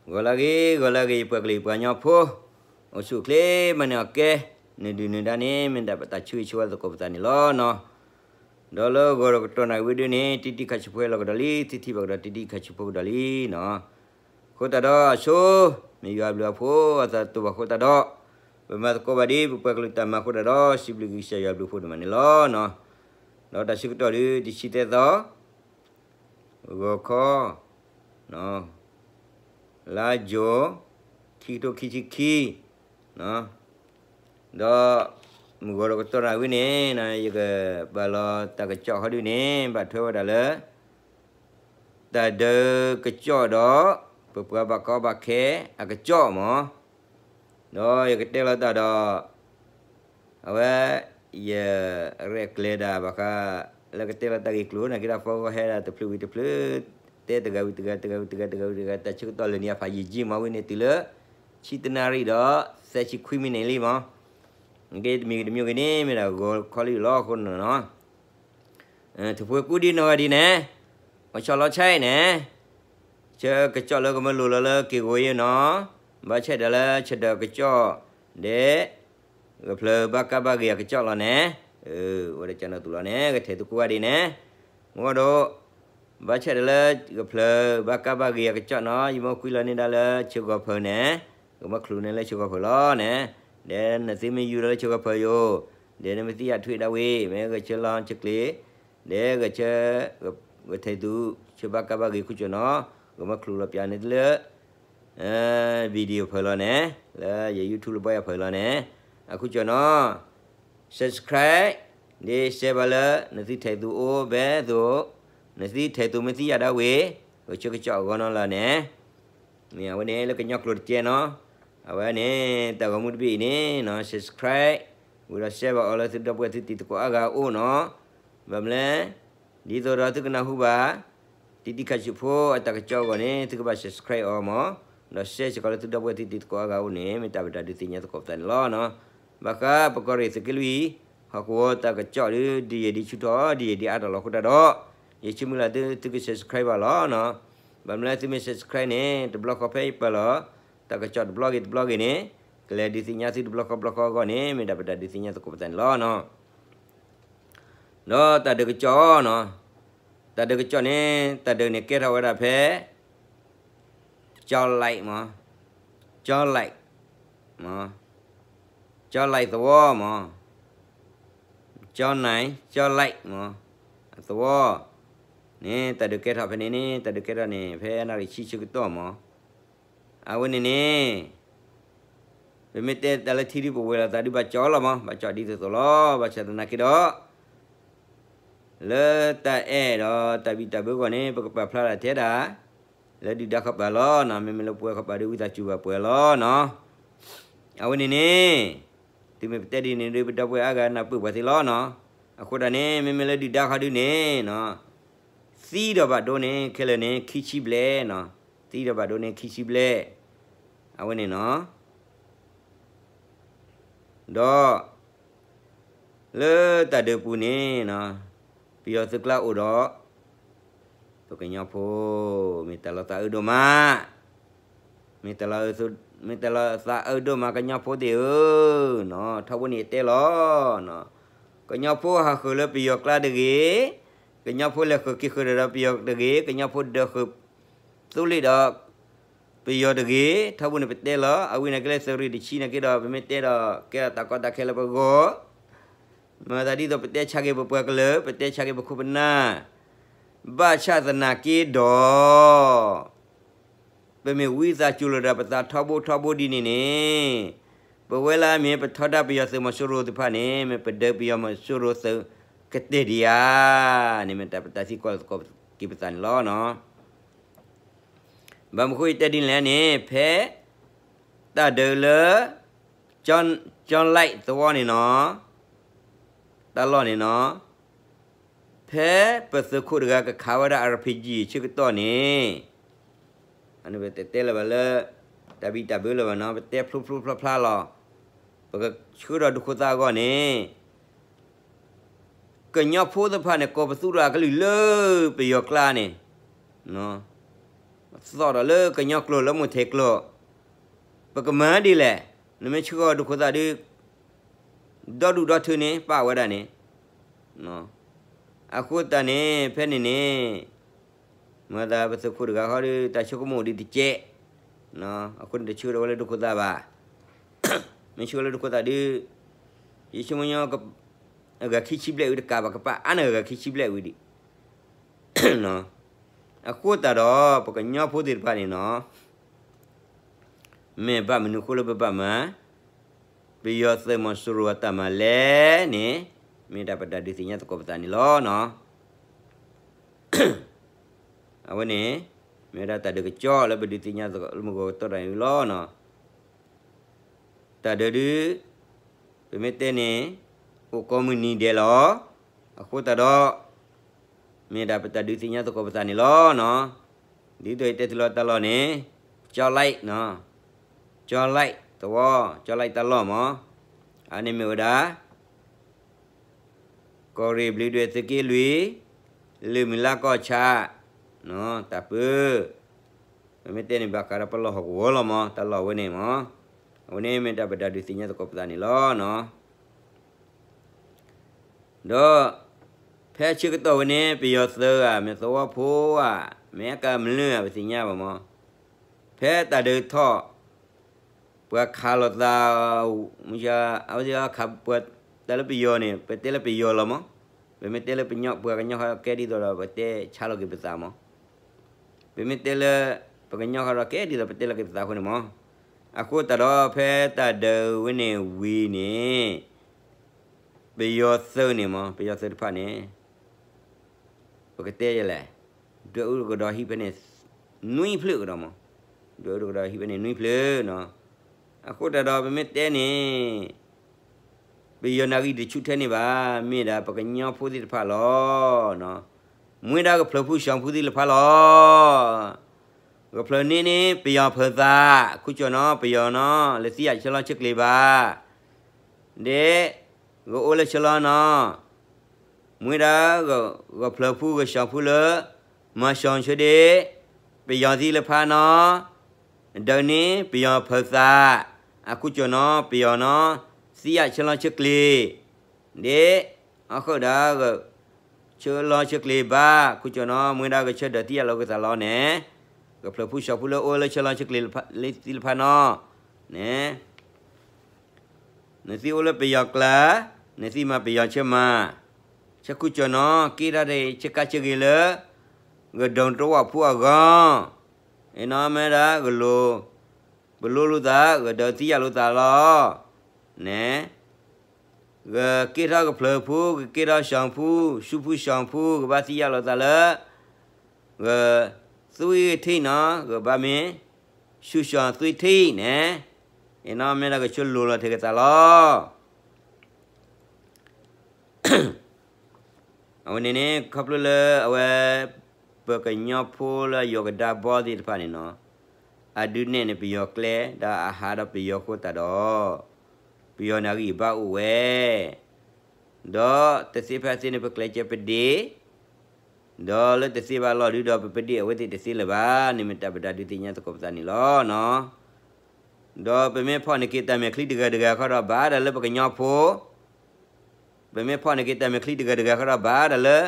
ဂီၤလၢအဂ့ၤ ဂီၤလၢအဂ့ၤ ယပှၤကလုာ်ယပှၤကညီဖိ, အိၣ်ဆူၣ်အိၣ်ချ့မၤန့ၢ်အီၤကဲ, နဒုၣ်နဒါန့ၣ် မ့ၢ်ဒၣ်ပတၢ်ဆၢဂ့ၤဆၢဝါသကိးပသးန့ၣ်လီၤနီၤ. ဒီးလၢဂီၤဒီးကတီၢ်နၣ်ရံၣ်ဝံၤဒုန့ၣ် တံတံခါဆူၣ်ဖိဟဲလီၤကဒီးလံ, တံထံၣ်ဘၣ်ကဒီးတံတံခါဆူၣ်ဖိကဒီးလံနီၤ. အဃိသတးဒီးအဆိ, မ့ၢ်ယွၤဘျုးအဖိအသးတဘၣ်အဃိသတးဒီး, ပမၤသကိးဘၣ်ဒ် ပပှၤကလုာ်တၢ်မၤအဃိသတးဒီး စံးဘျုးက့ၤကစၢ်ယွၤဘျုးအဖိဒိၣ်မးန့ၣ်လီၤနီၤ. ဒီးတၢ်ဆၢကတီၢ်ဒု တဆံသၢသီ ဂီၤခီ လါယူၤ ခံကထိခံဆံခံ, ဒီးမုၢ်ဂီၤဒီးကတီၢ်နၣ်ရံၣ်ဝံၤန့ၣ် ယကပာ်လီၤတၢ်ကစီၣ်ဟီဒုန့ၣ် ဘၣ်ထွဲဝဲဒၣ်လၢ တၢ်ဒုးကစီၣ်ဒီး ပပှၤဘၣ်ကီဘၣ်ခဲအကစီၣ်မး, ဒီးယကတဲလီၤတၢ်ဒီး အဝဲ ယရဲၣ်ကျဲၤဒၣ်ဘၣ်ဃး လၢကတဲလီၤတၢ်ဂ့ၢ်ကျိၤန့ၣ်က့ဒီး ဖီဂီၤဟဲဒၣ်တဖျၢၣ်ဝံၤတဖျၢၣ်, တဲတဂၤဝံၤတဂၤ တဂၤဝံၤတဂၤ တဂၤဝံၤတဂၤ တၢ်ဆၢကတီၢ်လၢနံၤအဖးယံာ်ယံာ်မးဝံၤန့ၣ် တုၤလၢ ဆံတနၣ်ရံၣ်ဒီး သၢဆံခွံမံးနံးလံမး, က့တမံၤဂ့ၤတမံၤဂ့ၤန့ၣ် မ့ၢ်ဒၣ်ဂီၤခီလံလီၤအဃိန့ၣ်နီၤ. ထံဖိကူဒံနီၢ်ဂၤဒ်န့ၣ်, အိၣ်ဆီလီၤဆဲးန့ၣ်, ဆၢကစီၣ်လၢကမၢလိာ်လီၤလၢက့ၢ်ဂီၤအံၤနီၤ, ဘၣ်ဆၣ်ဒီးလၢဆၢဒၢးကစီၣ် ဒီး ကဖျၢၣ်ဘၣ်ကးဘၣ်ဂ့ၤအကစီၣ်လီၤန့ၣ်, အိၣ်ဒီးကၠီနီၢ်သူၣ်လီၤန့ၣ် ကထဲးသကိးဝဲဒ်န့ၣ်, မ့ၢ်ဒီး ဘၣ်ဆၣ်ဒီးလၢ ကဖျၢၣ်ဘၣ်ကးဘၣ်ဂ့ၤအကစီၣ်နီၤ ယမ့ၢ်ကွံာ်လီၤန့ၢ်ဒၣ်လၢဆၢဂီၤဖၢးန့ၣ်, ကမၢချုးန့ၢ်လၢဆၢဂီၤဖၢးလီၤန့ၣ်, ဒီးနသုမ့ၢ်ယူၤဒီးလၢဆၢဂီၤဖၢးယိာ်, ဒီးနမ့ၢ်သံယၤထွံၣ်ဒၣ်ဝံၤ မ့ၢ်ဂဲၤဆၢလီၤဆၢကျ့ၤ, ဒီးဂဲၤဆၢ ကထဲးသူ ဆၢဘၣ်ကးဘၣ်ဂ့ၤခူကၠီနီၤ, ကမၢချုးလီၤပၠးန့ၢ်လၢ video ဖၢးလီၤန့ၣ်, လၢယ YouTube လၢဘီယၤဖၢးလီၤန့ၣ်, အခူကၠီနီၤ, subscribe, ဒ် share ဘၣ်လၢ နသုထဲးသူအိၣ်ဘဲသိး, နသုထဲးသူမ့ၢ်သံယၤဒၣ်ဝံၤ, ဂဲၤဆၢကစီၣ်အဂီၢ်နီၤလီၤန့ၣ်, မ့ၢ်အဝဲန့ၣ်လၢကညီကျိာ်တကဲနီၤ, အဝဲန့ၣ် တၢ်ဂီၤမူတဘ့ၣ်အံၤန့ၣ်နီၤ subscribe, ဝံၤဒီး share ဘၣ်အီၤလၢသုဒီပုၢ်ဝဲၢ်သုတံၤသကိးအါဂၤအအိၣ်နီၤ, ဘၣ်မနုၤလဲၣ် ဒ်သိးဒီးသုကနၢ်ဟူဘၣ် တံတံခါဆူၣ်ဖိအတၢ်ကစီၣ်အဂီၢ်န့ၣ် သုကဘၣ် subscribe အီၤမး, ဒီး share စ့ၢ်ကီးလၢသုဒီပုၢ်ဝဲၢ်သုတံၤသကိးအါဂၤအအိၣ်န့ၣ် မ့ၢ်တၢ်ပတၢ်ဒုးသ့ၣ်ညါသကိးပသးန့ၣ်လီၤ. ဘၣ်ဃးပကီၢ်ရ့ၣ်သုးက့လွံၢ် ဟီၣ်ကဝီၤတၢ်ကစီၣ်ဒု ဒ်ယဲၢ်ဒ်ဆူၣ်ထီၣ် ဒ်ယဲၢ်ဒ်အါထီၣ်လီၤအဃိတၢ်ဒီး, ယဆိကမိၣ်လၢသုသုက subscribe ဘၣ်လီၤ. ဘၣ်မနုၤသုမ့ၢ် subscribe န့ၣ် တဘျီဃီဖဲယပာ်လီၤ တၢ်ကစီၣ်တဘျီဂ့ၤတဘျီဂ့ၤန့ၣ်, ကလဲၤဒုးသ့ၣ်ညါသုတဘျီဃီဘျီဃီအဂီၢ်န့ၣ် မ့ၢ်ဒၣ်ပတၢ်ဒုးသ့ၣ်ညါသကိးပသးန့ၣ်လီၤ. ဒီးတၢ်ဒုးကစီၣ်နီၤ, တၢ်ဒုးကစီၣ်န့ၣ် တၢ်ဒုးန့ၣ်ကဲထီၣ်ဝဲဒၣ်ဖဲ ကၠီလဲးမး, ကၠီလဲး, ကၠီလဲးသဝီမး, ကၠီနဲ, ကၠီလဲးမး, အသဝီ, န့ၣ် တၢ်ဒုးကဲထီၣ်ဖဲန့ၣ်န့ၣ် တၢ်ဒုးကဲထီၣ်န့ၣ် ဖဲနၣ်ရံၣ်ဆံဆၢကတီၢ်မး, အဝဲန့ၣ်န့ၣ် ပမ့ၢ်တဲတၢ်လၢထံဒု ပဝဲၤလီၤသးဒု ဘၣ်ကၠီလီၤမး, ဘၣ်ကၠီဒ်သိးသိးလီၤ. ဘၣ်ဆၣ်သနာ်က့ဒီး လၢတၢ်အဲၣ်ဒီးတၢ်ဘံၣ်တၢ်ဘၢအဂီၢ်န့ၣ် ပကပာ်ဖျါဒၣ်ထဲဒၣ် လၢဒုၣ်ဒါခီပၤလီၤနီၤ. မ့မ့ၢ်လၢပဝဲခီပၤဒု ဝံသးစူၤဘၣ်ပှဲၤလီၤနီၤ. အဝဲန့ၣ်န့ၣ် တုၤမ့ၢ်ပတဲဒ်န့ၣ်ဒု ပဒီပုၢ်ဝဲၢ်အါဂၤနၢ်ပၢၢ်ပှၤသ့လီၤနီၤ. အဃိတၢ်န့ၣ် မ့မ့ၢ်လၢဒုၣ်ဒါခီဒုန့ၣ်နီၤ သံဒီးဘၣ်ဒိန့ၣ် ခဲလၢာ်န့ၣ် ခံဆံဘျဲၣ်နီၤ. သံဒီးဘၣ်ဒိန့ၣ် ခံဆံဘျဲၣ်, အဝဲန့ၣ်နီၤ. ဒီး လၢတၢ်ဒုးပူၤန့ၣ်နီၤ ပယီၤသုးကျါအိၣ်ဒီး ပကညီဖိ မ့ၢ်တၢ်လီၤသးအၢဒိၣ်မး, မ့ၢ်တၢ်လီၤ, မ့ၢ်တၢ်လီၤသးအၢဒိၣ်မး ကညီဖိသ့ၣ်ဧၢနီၤ. ထီဘိန့ၣ်ယတဲလီၤနီၤ, ကညီဖိဟးဃုာ်လၢပယီၤကျါတဂ့ၤ, ကညီဖိလဲၤဃုာ်က့ၤဃုာ်ဒီးပယီၤတဂ့ၤ, ကညီဖိဒၢဃုာ် သိလ့ၣ်ဒီး ပယီၤတဂ့ၤ, ထီဘိန့ၣ်ပတဲလီၤ. အဝဲန့ၣ်ကဲလၢသုးရ့ၣ်တဆံန့ၣ်က့ဒီး ပမ့ၢ်တဲဒီး ကဲထီၣ်တၢ်ကီတၢ်ခဲလၢပဂီၢ်, မၤသးဒ်သိးပတဲဆါက့ၤပပှၤကလုာ်, ပတဲဆါက့ၤပခိၣ်ပနၢ်, ဘၣ်ဆၣ်သနာ်က့ဒီး ပမ့ၢ်ဝံသးစူၤလိာ်ဒီးပသးထီဘိထီဘိဒ်န့ၣ်န့ၣ်, ပဝဲလၢအမ့ၢ်ပထီဒါပယီၤသုးမီၤစိရိၤသ့ၣ်တဖၣ်န့ၣ် မ့ၢ်ပဒုးပယီၤမီၤစိရိၤသုးကတဲာ်ဒံးဧါန့ၣ် မ့ၢ်တၢ်ပတၢ်သံကွၢ်သကိးက့ၤပသးန့ၣ်လီၤနီၤ. ဘၣ်မနုၤဃိယတဲဒ်န့ၣ်လဲၣ်န့ၣ် ဖဲ တၢ်ဒုးလၢ ကၠီလဲးသဝီန့ၣ်နီၤ, တၢ်လီၢ်န့ၣ်နီၤ, ဖဲပသုးခိၣ်တဂၤကခးဝဲဒၣ် RPG ဆၢကတီၢ်န့ၣ်, ပတတဲလၢၤဘၣ်လၢ တၢ်ဘံၣ်တၢ်ဘၢလၢၤဘၣ်နီၤ, ပတဲဖျိဖျိဖျါဖျါလီၤ. ပကဆှၢဒီးဒူၣ်ဃိသးအဂီၢ်န့ၣ် ကညီဖိသ့ၣ်တဖၣ်န့ၣ် ကိးပသူထီၣ်အကလုၢ်လၢပယီၤကျါန့ၣ်, အ သီၣ်ဒီးလၢကညီကျိာ်လၢမိၢ်ထဲကျိာ်, ပကမၤဒ်လဲၣ်, နမ့ၢ်ဆှၢဃီၤဒုးခိၣ်သၣ်ဒုး ဒီဒူၣ်ဒီထၢန့ၣ် ပာ်ဝဲဒၣ်န့ၣ်, အဃိသတးန့ၣ် ဖဲန့ၣ်န့ၣ် မၤသးပသုးခိၣ်တဂၤဃီဒီး တၢ်ဆိကမိၣ်ဒုးတကဲး, အဃိန့ၣ်တဆှၢဒီးဝဲလၢဒုးခိၣ်သၣ်ဘၣ်, မ့ၢ်ဆှၢလၢဒုးခိၣ်သၣ်ဒုး ယဆိကမိၣ်ညီ အဂၤခံဆံဘျဲၣ်ဝံၤတကးဘၣ် ကပာ်အါန့ၢ်အဂၤခံဆံဘျဲၣ်ဝံၤဒံး အဃိသတးဒီး ပကညီဖိသ့ၣ်တဖၣ်န့ၣ်နီၤ, မ့ၢ်ဘၣ်မနုၤအဃိလၢပဘၣ်မၤ ပယီၤသုးမီၤစိရိၤအတၢ်မၤလဲၣ်န့ၣ် မ့ၢ်ဒၣ်ပတၢ်ဒုးသ့ၣ်ညါသကိးပသးန့ၣ်လီၤနီၤ. အဝဲန့ၣ် မ့ၢ်ဝဲဒၣ်တၢ်ဒုးကစီၣ်လၢပဒုးသ့ၣ်ညါသကိးလၢမုၢ်ဂီၤကတီၢ်တၢ်အံၤလီၤနီၤ. တၢ်ဒုးဒုး ပမ့ၢ်တဲန့ၣ် အိၣ်ကိးမုၢ်နံၤဒဲးလီၤ. အဃိသတးဒီး မ့ၢ်ဒၣ်ပတၢ်ဒုးသ့ၣ်ညါသကိးပသးန့ၣ်လီၤနီၤ. ဒ်သိးယတဲတ့ၢ်လီၤတၢ်လီၢ်န့ၣ် ကၠီလံၣ်နီၤ, ကၠီလံၣ်သဝီ, ကၠီလံၣ်တၢ်လီၢ်မး, အန့ၣ်မ့ၢ်ဝဲဒၣ် ကီၢ်ရ့ၣ်ဘျံးဒွဲၣ်သုးက့လွံၢ်, လၢၢ်မုၢ်လါကီၢ်ဆၣ်, တၢ်ပၢ, ပမ့ၢ်တဲန့ၣ် ဘၣ်ဃးဒီးပလီၢ်ဟီၣ်ကဝီၤလီၤမး, တၢ်လီၢ်ဝဲန့ၣ်မး, အဝဲန့ၣ်မ့ၢ်တၢ်ပတၢ်ဒုးသ့ၣ်ညါသကိးပသးန့ၣ်လီၤနီၤ. ဒီး ဖဲဆၢကတီၢ်ဝဲန့ၣ် ပယီၤသုးဧါ, မ့ၢ်သဝီဖိဧါ, မ့ၢ်အကမျၢၢ်ဧါ, ပသ့ၣ်ညါဘၣ်မး, ဖဲတၢ်ဒုးထီၣ် ပှၤခးလိာ်သး, မုၢ်ဆါ, အဝဲသ့ၣ်ခးပှၤတၢ်လၢပယီၤန့ၣ် ပတဲလၢပယီၤလီၤမး, ပမ့ၢ်တဲလၢပှၤကညီဃီဒီးကဲဒ်သိးဒီး ပတဲဆါလီၤက့ၤပသးမး, ပမ့ၢ်တဲလၢ ပကညီဃီဒီးကဲဒ်သိးပတဲလီၤက့ၤပသးအဃိန့ၣ်မး, အဃိသတးဒီးဖဲတၢ်ဒုးဝဲန့ၣ်ဝံၤန့ၣ် ပယီၤသုးန့ၣ်မး, ပယီၤသုးတဖၣ်န့ၣ် ပကတဲယဲလဲၣ်, ဒွဲၣ်အူကဒီးဟံၣ်ဖဲန့ၣ် နွံဖျၢၣ်ကဒီးမး, ဒွဲၣ်အူကဒီးဟံၣ်ဖဲန့ၣ်နွံဖျၢၣ်နီၤ. အဃိသတးဒီးပမ့ၢ်တဲန့ၣ် ပယီၤနၣ်ဂံၢ်တဆူၣ်ထဲန့ၣ်ဘၣ်, မ့ၢ်ဒၣ်ပကညီဖိသ့ၣ်တဖၣ်လီၤ. မ့ၢ်ဒၣ်ကဖျၢၣ်ဖိဆှီဖိသ့ၣ်တဖၣ်လီၤ. ကဖျၢၣ်န့ၣ်န့ၣ် ပယီၤဖၢၣ်သး, ခူကၠီၣ်နီၤ ပယီၤနီၤ လၢသံယၣ်ဆၢလီၤဆၢကျဲၤဘၣ် ဒ် ကအိၣ်လၢဆၢလီၤနီၤ, မ့ၢ်ဒၣ် ကဖျၢၣ်ဖိကဆှီဖိလၢ မၤဆှီဆၢဒ့ၣ် ပယီၤသံလၢဖးနီၤ, ဒ်န့ၣ် ပယီၤဖၢၣ်သး, အခူကၠီၣ်နီၤ ပယီၤနီၤ သံယၣ်ဆၢလီၤဆၢကျဲၤ, ဒ် အဃိဒၣ် ဆၢလီၤဆၢကျဲၤဘၣ် ခူကၠီၣ်နီၤ မ့ၢ်ဒၣ်ကဆၢဒီးသံယၣ်လီၤက့ၤသးလီၤန့ၣ်, ကဖျၢၣ်ဖိဆှီဖိလၢအိၣ်လၢဆၢလီၤဆၢကျဲၤသံလၢဖးနီၤ, န့ၣ် နသံအိၣ်လၢပယီၤကျါ, နသံမၤပယီၤဆၢမၤ, ဆၢခူကၠီၣ်နီၤ က့ထီၣ်ဆၢကါဆၢဂ့ၤလၢ ကဒိၣ်တဝၣ်ဖိအဂီၢ်, အနီၤမ့ၢ်ဒၣ် ကလိၤ, ပလိလိာ်သး ကဒိးသံယၣ်လိာ်သးလီၤ, န့ၣ် ကက့ထီၣ်ကဖျၢၣ်ဖိ ကက့ထီၣ်ဆှီဖိ ဆူဖိဆှီဖိ ကဘၣ်သံယၣ်လိာ်သးလၢ ကသွံထံၣ်နီၤ ကဘၣ်မ့ၢ် ဆူဆှီသွံထံၣ်န့ၣ်, အနီၤမ့ၢ်ဒၣ်ကဆၢလိၤလီၤထဲကသးလီၤ. အဝဲန့ၣ်န့ၣ် ခီဖျိလၢအဝဲ ပကညီဖိလၢယိၤကဒါဘီသ့ၣ်တဖၣ်န့ၣ်နီၤ, အဒုးနဲၣ်န့ၣ်ပယီၤကျဲ ဒီးအဟးဒီးပယီၤဃိသတးဒီး ပယီၤနၣ်ဂံၢ်ဘါအိၣ်ဝဲ, ဒီးတသ့ဖဲသ့န့ၣ် ပကျဲးစၢးပဒ့ၣ်, ဒီးလၢတသ့ဘၣ်လီၢ်ဒုးဒီး ပပဒ့ၣ်အဝဲသ့ၣ်တသ့လၢၤဘၣ်န့ၣ် မ့ၢ်တၢ်ပတၢ်ဒုးသ့ၣ်ညါသကိးပသးန့ၣ်လီၤနီၤ. ဒီးပမ့ၢ်ဖီၣ်န့ၢ်က့ၤတၢ်မဲာ်ချံတဂၤတဂၤဃီဒီး ဘၣ်ဒၣ်လၢပကညီဖိ, ပမ့ၢ်ဖီၣ်န့ၢ်က့ၤတၢ်မဲာ်ချံတဂၤတဂၤဃီဒီး ဘၣ်ဒၣ်လၢ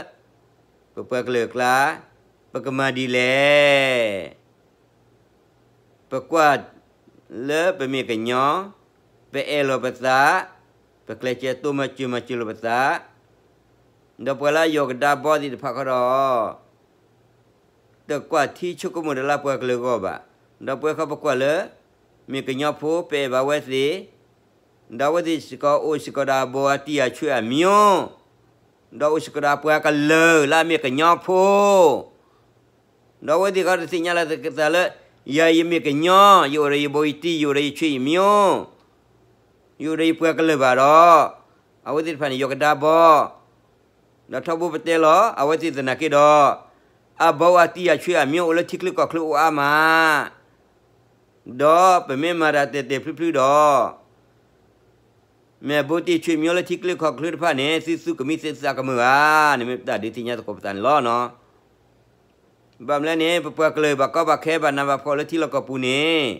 ပပှၤကလုာ်အကျါ, ပကမၤဒ်လဲၣ် ပကွၢ်လၢပမ့ၢ်ကညီ, ပအဲၣ်လိာ်ပသး, ပကျဲးစၢးတိမၤစၢၤမၤစၢၤလိာ်ပသး, ဒီးပှၤလၢယိၤကဒါဘီသ့ၣ်တဖၣ်ဃီဒီး တကွၢ်ထံဆိကမိၣ်တၢ်လၢပှၤကလုာ်အဂီၢ်ဘၣ်. ဒီးပဝဲခီပကွၢ်လၢ မ့ၢ်ကညီဖိ ပအဲၣ်ဘၣ်ဝဲသ့ၣ်, ဒီးအဝဲသ့ၣ်စ့ၢ်ကီးအိၣ်စ့ၢ်ကီးဒီးအဘီအတံၢ်အဆွေအမျိုး, ဒီးအိၣ်စ့ၢ်ကီးဒီးပှၤကလုာ်လၢအမ့ၢ်ကညီဖိ ဒီးအဝဲသ့ၣ်ဃီတသ့ၣ်ညါလီၤက့ၤသးလၢ ယၤယမ့ၢ်ကညီ, ယအိၣ်ဒီးယဘီယတံၢ်, ယအိၣ်ဒီးယဆွေယမျိုး, ယအိၣ်ဒီးယပှၤကလုာ်ဘၣ်ဒီး, အဝဲသ့ၣ်တဖၣ်န့ၣ် ယိၤကဒါဘီ, ဒီးထီဘိပတဲလီၤ အဝဲသ့ၣ်သနာ်က့ဒီး, အဘီအတံၢ်အဆွေအမျိုးအိၣ်လၢထံချၢကီၢ်ချၢအိၣ်အါမး, ဒီးပမ့ၢ်မၤတၢ်တဲာ်တဲာ်ဖျုးဖျုးဒီး မ့ၢ်အဘီတံၢ်ဆွေမျိုးလၢထံချၢကီၢ်ချၢတဖၣ်န့ၣ် သုသူကမံသုသးကမုာ်ဧါ, န့ၣ်မ့ၢ်ပတၢ်ဒုးသ့ၣ်ညါသကိးပသးန့ၣ်လီၤနီၤ. ဘၣ်မနုၤလဲၣ်န့ၣ် ပပှၤကလုာ်ဘၣ်ကီဘၣ်ခဲဘၣ်နးဘၣ်ဖှီၣ်လၢထံလီၢ်ကီၢ်ပူၤန့ၣ်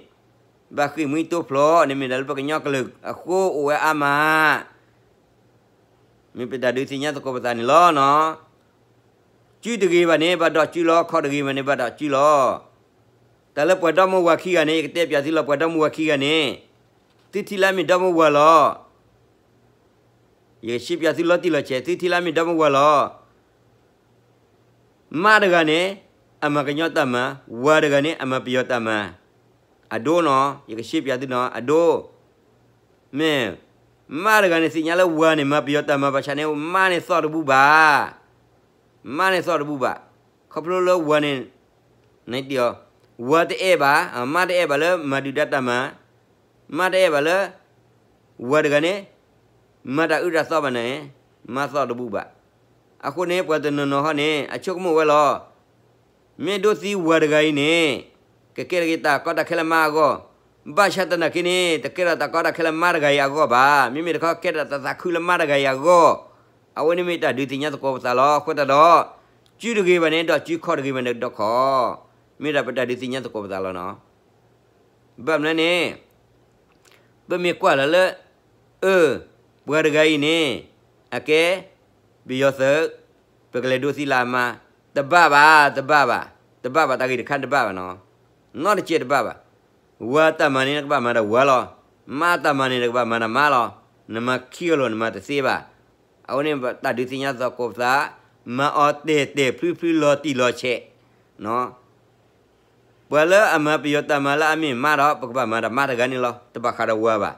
ဘၣ်ဃ့ၢ်မှံတိဖျိးန့ၣ် မ့ၢ်ဒၣ်လၢပကညီကလုာ်အဃိအိၣ်ဝဲအါမး, မ့ၢ်ပတၢ်ဒုးသ့ၣ်ညါသကိးပသးန့ၣ်လီၤနီၤ. စုတဂ့ၤဘၣ်န့ၣ် ဘၣ်ဒီးစုလီၤ, ခီၣ်တဂ့ၤဘၣ်န့ၣ် ဘၣ်ဒီးစုလီၤ. တၢ်လၢပှၤဒီမါဝၤခံဂၤန့ၣ် ယကတဲပၠးသုလီၤ, ပှၤဒီမါဝၤခံဂၤန့ၣ် သုထံၣ်လၢအမ့ၢ်ဒီမါဝၤလီၤ. ယကစံးပၠးသုလီၤတံၢ်လီၤဆဲး, သုထံၣ်လၢအမ့ၢ်ဒီမါဝၤလီၤ. မါတဂၤန့ၣ် အမၤကညီတၢ်မၤ, ဝၤတဂၤန့ၣ် အမၤပယီၤတၢ်မၤ. အဒိနီၤ, ယကစံးပၠးသုနီၤ, အဒိ, မ့ၢ် မါတဂၤန့ၣ် သ့ၣ်ညါလၢဝၤန့ၣ် မၤပယီၤတၢ်မၤဘၣ်ဆၣ်န့ၣ် မါန့ၣ်သီၣ်တဘူၣ်ဘၣ်, မါန့ၣ်သီၣ်တဘူၣ်ဘၣ်. ခီဖျိလၢဝၤန့ၣ် နတံၢ်အီၤ, ဝၤတအဲၣ်ဘၣ်, မါတအဲၣ်ဘၣ်လၢမၤဒုၣ်ဒါတၢ်မၤ, မါတအဲၣ်ဘၣ်လၢ ဝၤတဂၤန့ၣ် မၤတၢ်အၢတၢ်သီဘၣ်န့ၣ် မါသီၣ်တဘူၣ်ဘၣ်. အဃိန့ၣ် ပှၤတနီၤနီၤဟီန့ၣ် အဆိကမိၣ်ဝဲလီၤ. မ့ၢ်ဒိးသံဝၤတဂၤအံၤန့ၣ် ကကဲထီၣ်က့ၤတၢ်ကီတၢ်ခဲလၢမါအဂီၢ်, ဘၣ်ဆၣ်သနာ်က့န့ၣ် တကဲထီၣ်တၢ်ကီတၢ်ခဲလၢမါတဂၤအံၤအဂီၢ်ဘၣ်. မ့မ့ၢ်တခီ ကဲထီၣ်တၢ်သးခုလၢမါတဂၤအံၤအဂီၢ်. အဝဲန့ၣ်မ့ၢ်တၢ်ဒုးသ့ၣ်ညါသကိးပသးလီၤ. အဃိသတးဒီး စုတဂ့ၤဘၣ်န့ၣ် ဒီးစု, ခီၣ်တဂ့ၤဘၣ်န့ၣ် ဒီးခီၣ်, မ့ၢ်ဒၣ်ပတၢ်ဒုးသ့ၣ်ညါသကိးပသးလီၤနီၤ. ဘၣ်မနုၤန့ၣ် ပမ့ၢ်ကွၢ်လီၤလၢ အၢ, ပှၤတဂၤအံၤန့ၣ် အကဲ ပယီၤသုး, ပကလဲၤဒိးသံလၢအမါ, တဘၣ်ဘၣ်, တဘၣ်ဘၣ်, တဘၣ်ဘၣ်, တၢ်ဂ့ၢ်တခါန့ၣ်တဘၣ်ဘၣ်နီၤ. နီတစဲးတဘၣ်ဘၣ်. ဝၤတၢ်မၤန့ၣ် နကဘၣ်မၤဒီးဝၤလီၤ. မါတၢ်မၤန့ၣ် နကဘၣ်မၤဒီးမါလီၤ. နမၤခံဂၤလိာ် နမၤတသ့ဘၣ်. အဝဲန့ၣ်တၢ်ဒုးသ့ၣ်ညါသကိးပသး, မၤအီၤတဲာ်တဲာ်ဖျုဖျုလီၤတံၢ်လီၤဆဲး ပှၤလၢအမၤပယီၤတၢ်မၤလၢအမ့ၢ်မါဒီး ပကဘၣ်မၤဒီးမါတဂၤန့ၣ်လီၤ. တဘၣ်ဃးဒီးဝၤဘၣ်.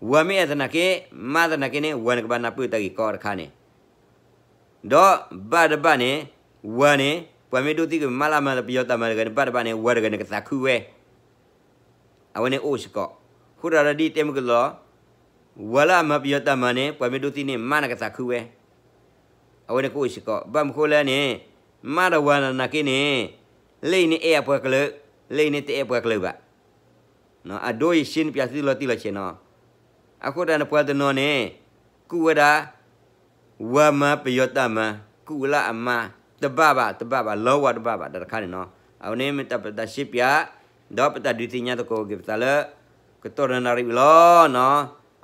ဝၤမ့ၢ်အဲၣ်သနာ်က့ မါသနာ်က့န့ၣ် ဝၤန့ၣ်ကဘၣ်နၢ်ပၢၢ်တၢ်ဂ့ၢ်ကီတခါန့ၣ်, ဒီးဘၣ်တဘၣ်န့ၣ် ဝၤန့ၣ် ပှၤမ့ၢ်ဒိးသံက့ၤမါလၢအမၤပယီၤတၢ်မၤတဂၤန့ၣ် ဘၣ်တဘၣ်န့ၣ် ဝၤတဂၤန့ၣ်ကသးခုဝဲ အဝဲန့ၣ်အိၣ်စ့ၢ်ကီး. အဃိသတးဒီးဒ်တဲမုၢ်ကလီၤ, ဝၤလၢအမၤပယီၤတၢ်မၤန့ၣ် ပှၤမ့ၢ်ဒိးသံန့ၣ် မါန့ၣ်ကသးခုဝဲ, အဝဲန့ၣ်ကအိၣ်စ့ၢ်ကီး. ဘၣ်မနုၤဃိလဲၣ်န့ၣ် မါဒီးဝၤသနာ်က့န့ၣ် လၢအံၤန့ၣ်အဲၣ်အပှၤကလုာ်, လၢအံၤန့ၣ်တအဲၣ်ပှၤကလုာ်ဘၣ်. အဒိယစံးန့ၣ်ပၠးသုလီၤတံၢ်လီၤဆဲးနီၤ. အဃိသတးန့ၣ် ပှၤတနီၤန့ၣ် ကူၣ်ဝဲဒၣ် ဝၤမၤပယီၤတၢ်မၤ, ကူၣ်ဝဲလၢအမါ, တဘၣ်ဘၣ်, တဘၣ်ဘၣ်, လီၤဝၤတဘၣ်ဘၣ် တၢ်တခါန့ၣ်နီၤ. အဝဲန့ၣ်မ့ၢ်တၢ်ပတၢ်စံးပၠး, ဒီးပတၢ်ဒုးသ့ၣ်ညါသကိးက့ၤပသးလၢ ကတီၢ်နၣ်ရံၣ်ဝံၤလီၤနီၤ.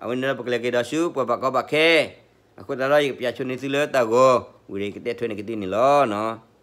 အဝဲန့ၣ်ဒီးပကလဲၤက့ၤဒီးဆူပှၤဘၣ်ကီဘၣ်ခဲ, အဃိသတးဒီးယကပၠးဆိန့ၢ်သုလၢတၢ်ဂီၤ, ဝံၤဒီးယကတဲထွဲန့ၢ်က့ၤသုန့ၣ်လီၤနီၤ.